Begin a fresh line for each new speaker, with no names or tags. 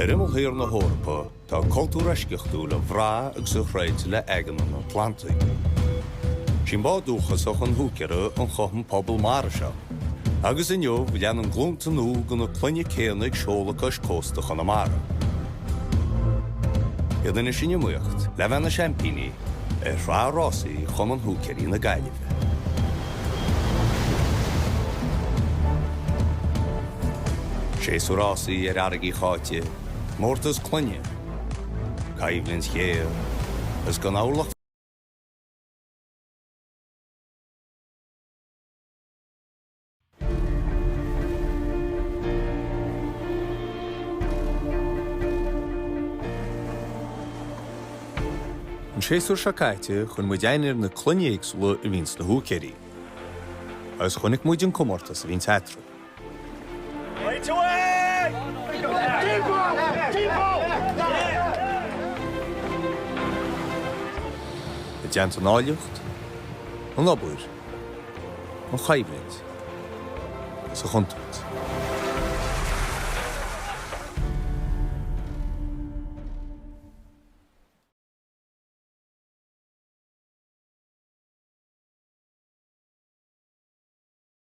Ar imeall thiar na hEorpa, tá cultúr eisceachtúil a bhraith agus a throid le haigéan an Atlantaigh. Sí'n bád dúchasach an húicéara a chothaigh an pobal mara seo, agus inniu leanann glúnta nua de na clainne céanna ag seoladh cois cósta Chonamara. Iad anois in iomaíocht le bheith ina seaimpíní ar Shraith Rásaí Chumann Húicéirí na Gaillimhe. Séasúr rásaí ar fharraigí cháite, mórtas clainne, coimhlint ghéar agus gan orlach. An séasúr seo caite chuir muid aithne ar na clainne éagsúla a bhíonn sna hÚicéirí. Agus chonaic muid an comórtas a bhíonns eatarthu. I dteannta an áilleacht, an obair, an choimhlint agus an chontúirt.